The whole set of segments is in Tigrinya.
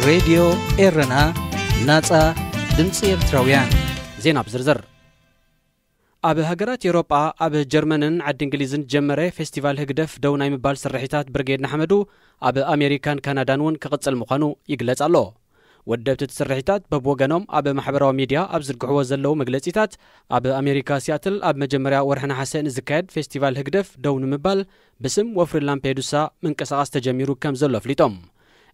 ሬድዮ ኤረና፣ ናጻ ድምጺ ኤርትራውያን። ዜና ብዝርዝር። ኣብ ሃገራት ኤውሮጳ፣ ኣብ ጀርመንን ዓዲ እንግሊዝን ጀመረ ፌስቲቫል ህግደፍ ደው ናይ ምባል ስርሒታት ብርጌድ ንሓመዱ ኣብ ኣሜሪካን ካናዳን እውን ክቕጽል ምዃኑ ይግለጽ ኣሎ። ወደብቲ እቲ ስርሒታት በብወገኖም ኣብ ማሕበራዊ ሚድያ ኣብ ዝርግሕዎ ዘለዉ መግለጺታት፣ ኣብ ኣሜሪካ ሲያትል ኣብ መጀመርያ ወርሒ ነሓሰ ንዝካየድ ፌስቲቫል ህግደፍ ደው ንምባል ብስም ወፍሪ ላምፔዱሳ ምንቅስቓስ ተጀሚሩ ከም ዘሎ ኣፍሊጦም።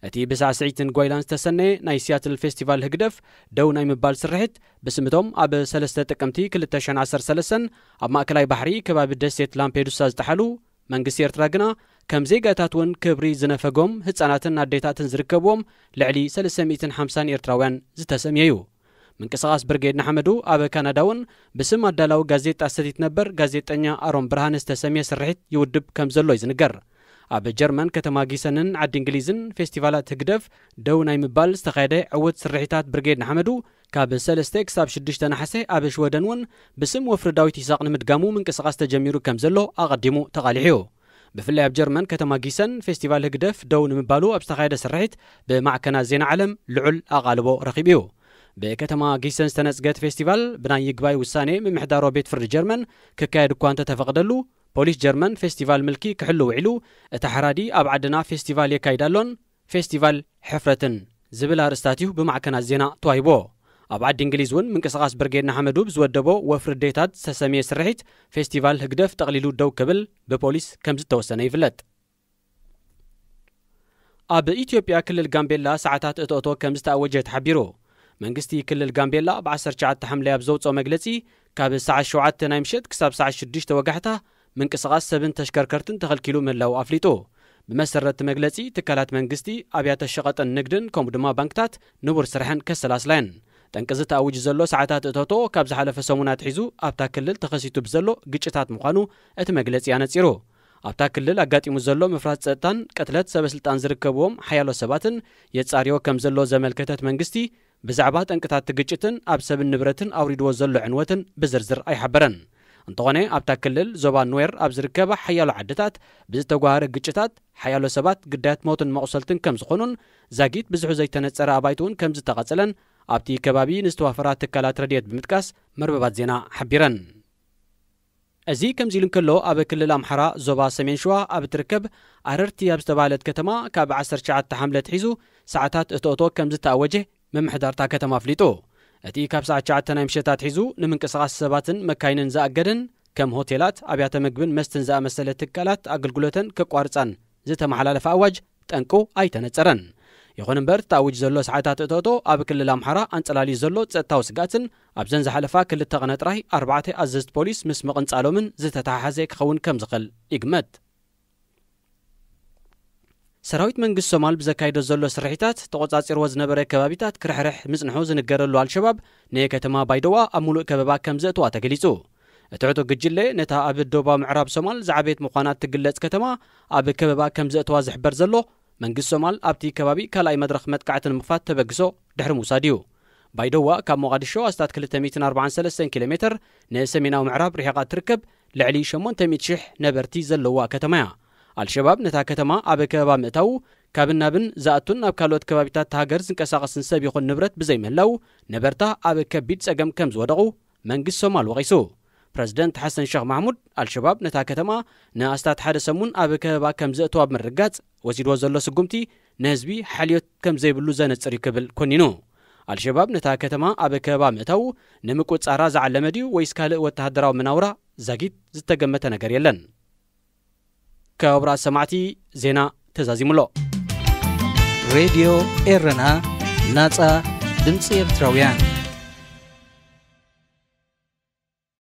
እቲ ብሳዕስዒትን ጓይላን ዝተሰነየ ናይ ሲያትል ፌስቲቫል ህግደፍ ደው ናይ ምባል ስርሒት፣ ብስምቶም ኣብ ሰለስተ ጥቅምቲ ክልተ ሽሕን ዓሰርተ ሰለስተን ኣብ ማእከላይ ባሕሪ ከባቢ ደሴት ላምፔዱሳ ዝጠሓሉ፣ መንግስቲ ኤርትራ ግና ከም ዜጋታት እውን ክብሪ ዝነፈጎም ህጻናትን ኣዴታትን ዝርከብዎም ልዕሊ ሰለስተ ሚእትን ሓምሳን ኤርትራውያን ዝተሰምየ እዩ። ምንቅስቓስ ብርጌድ ንሓመዱ ኣብ ካናዳ እውን ብስም ኣዳላዊ ጋዜጣ ሰቲት ነበር ጋዜጠኛ ኣሮን ብርሃነ ዝተሰምየ ስርሒት ይውድብ ከም ዘሎ እዩ ዝንገር። ኣብ ጀርመን ከተማ ጊሰንን ዓዲ እንግሊዝን ፌስቲቫላት ህግደፍ ደው ናይ ምባል ዝተኻየደ ዕውት ስርሒታት ብርጌድ ንሓመዱ ካብ ሰለስተ ክሳብ ሽዱሽተ ነሓሰ ኣብ ሽወደን እውን ብስም ወፍሪ ዳዊት ይስሐቅ ንምድጋሙ ምንቅስቓስ ተጀሚሩ ከም ዘሎ ኣቐዲሙ ተቓሊሑ እዩ። ብፍላይ ኣብ ጀርመን ከተማ ጊሰን ፌስቲቫል ህግደፍ ደው ንምባሉ ኣብ ዝተኻየደ ስርሒት ብማዕከናት ዜና ዓለም ልዑል ኣቓልቦ ረኺቡ እዩ። ብከተማ ጊሰን ዝተነጽገት ፌስቲቫል ብናይ ይግባይ ውሳኔ ምምሕዳሮ ቤት ፍርዲ ጀርመን ክካየድ እኳ እንተተፈቕደሉ፣ ፖሊስ ጀርመን ፌስቲቫል ምልኪ ክሕሉ ውዒሉ፣ እታ ሓራዲ ኣብ ዓድና ፌስቲቫል የካይድ ኣሎን ፌስቲቫል ሕፍረትን ዝብል ኣርእስታት እዩ ብማዕከናት ዜና ተዋሂቦ። ኣብ ዓዲ እንግሊዝ እውን ምንቅስቓስ ብርጌድ ንሓመዱ ብዝወደቦ ወፍሪ ዴታት ዝተሰምየ ስርሒት ፌስቲቫል ህግደፍ ጠቕሊሉ ደው ክብል ብፖሊስ ከም ዝተወሰነ ይፍለጥ። ኣብ ኢትዮጵያ ክልል ጋምቤላ ሰዓታት እቶእቶ ከም ዝተኣወጀ ተሓቢሩ። መንግስቲ ክልል ጋምቤላ ብ ዓሰርተ ትሽዓተ ሓምለ ኣብ ዘውፅኦ መግለፂ፣ ካብ ሰዓት ሸውዓተ ናይ ምሸት ክሳብ ሰዓት ሽዱሽተ ወጋሕታ ምንቅስቓስ ሰብን ተሽከርከርትን ተኸልኪሉ ምህላው ኣፍሊጡ። ብመሰረት እቲ መግለጺ፣ ትካላት መንግስቲ፣ ኣብያተ ሸቐጥን ንግድን ከምኡ ድማ ባንክታት ንቡር ስርሐን ከሰላስላ እየን። ጠንቂ እዚ ተኣዊጁ ዘሎ ሰዓታት እቶቶ ካብ ዝሓለፈ ሰሙን ኣትሒዙ ኣብታ ክልል ተኸሲቱ ብዘሎ ግጭታት ምዃኑ እቲ መግለጺ ኣነጺሩ። ኣብታ ክልል ኣጋጢሙ ዘሎ ምፍራስ ጸጥታን ቅትለት ሰበ ስልጣን ዝርከብዎም ሓያሎ ሰባትን የጻርዮ ከም ዘሎ ዘመልከተት መንግስቲ፣ ብዛዕባ ጠንቅታት እቲ ግጭትን ኣብ ሰብን ንብረትን ኣውሪድዎ ዘሎ ዕንወትን ብዝርዝር ኣይሓበረን። እንተኾነ፣ ኣብታ ክልል ዞባ ኑዌር ኣብ ዝርከባ ሓያሎ ዓድታት ብዝተጓሃረ ግጭታት ሓያሎ ሰባት ግዳያት ሞትን መቑሰልትን ከም ዝኾኑን ዛጊት ብዙሑ ዘይተነጸረ ኣባይቲ እውን ከም ዝተቓጸለን ኣብቲ ከባቢ ንዝተዋፈራ ትካላት ረድኤት ብምጥቃስ መርበባት ዜና ሓቢረን። እዚ ከምዚ ኢሉ እንከሎ፣ ኣብ ክልል ኣምሓራ ዞባ ሰሜን ሸዋ ኣብ እትርከብ ኣረርቲ ኣብ ዝተባህለት ከተማ ካብ ዓሰርተ ትሽዓተ ሓምለ ኣትሒዙ ሰዓታት እቶእቶ ከም ዝተኣወጀ ምምሕዳር እታ ከተማ ኣፍሊጡ። እቲ ካብ ሰዓት ትሽዓተ ናይ ምሸት ኣትሒዙ ንምንቅስቓስ ሰባትን መካይንን ዝኣገደን ከም ሆቴላት፣ ኣብያተ ምግብን መስተን ዝኣመሰለ ትካላት ኣገልግሎተን ከቋርጻን ዝተመሓላለፈ ኣዋጅ ጠንቁ ኣይተነጸረን። ይኹን እምበር፣ ተኣዊጁ ዘሎ ሰዓታት እቶእቶ ኣብ ክልል ኣምሓራ ኣንጸላልዩ ዘሎ ጸጥታዊ ስግኣትን ኣብዘን ዝሓለፋ ክልተ ቐነ ጥራይ ኣርባዕተ ኣዘዝቲ ፖሊስ ምስ ምቕንጻሎምን ዝተተሓሓዘ ክኸውን ከም ዝኽእል ይግመት። ሰራዊት መንግስቲ ሶማል ብዘካይዶ ዘሎ ስርሒታት፣ ተቖጻጺርዎ ዝነበረ ከባቢታት ክርሕርሕ ምጽንሑ ዝንገረሉ ኣልሸባብ፣ ንከተማ ባይደዋ ኣብ ሙሉእ ከበባ ከም ዘእትዋ ተገሊጹ። እቲ ዕጡቕ ግጅለ፣ ነታ ኣብ ደቡባዊ ምዕራብ ሶማል ዝዓበየት ምዃና እትግለጽ ከተማ ኣብ ከበባ ከም ዘእትዋ ዝሕበር ዘሎ፣ መንግስቲ ሶማል ኣብቲ ከባቢ ካልኣይ መድረኽ መጥቃዕቲ ንምኽፋት ተበግሶ ድሕሪ ምውሳድ እዩ። ባይደዋ ካብ ሞቓዲሾ ኣስታት ክልተ ሚእትን ኣርባዓን ሰለስተን ኪሎ ሜትር ንሰሜናዊ ምዕራብ ርሒቓ እትርከብ ልዕሊ ሸሞንተ ሚእቲ ሽሕ ነበርቲ ዘለዋ ከተማ እያ። ኣልሸባብ ነታ ከተማ ኣብ ከበባ ምእታዉ፣ ካብን ናብን ዝኣቱን ናብ ካልኦት ከባቢታት እታ ሃገር ዝንቀሳቐስን ሰብ ይኹን ንብረት ብዘይምህላዉ፣ ነበርታ ኣብ ከቢድ ጸገም ከም ዝወደቑ መንግስቲ ሶማል ወቒሱ። ፕረዚደንት ሓሰን ሸኽ ማሕሙድ፣ ኣልሸባብ ነታ ከተማ ንኣስታት ሓደ ሰሙን ኣብ ከበባ ከም ዘእተዋ ብምርግጋጽ፣ ወሲድዎ ዘሎ ስጉምቲ ንህዝቢ ሓልዮት ከም ዘይብሉ ዘነጽር እዩ ክብል ኮኒኑ። ኣልሸባብ ነታ ከተማ ኣብ ከበባ ምእታዉ ንምቁጽጻራ ዝዓለመ ድዩ ወይስ ካልእ ወተሃደራዊ መናውራ ዛጊት ዝተገመተ ነገር የለን። ክቡራት ሰማዕቲ፣ ዜና ተዛዚሙ ኣሎ። ሬድዮ ኤረና፣ ናጻ ድምጺ ኤርትራውያን።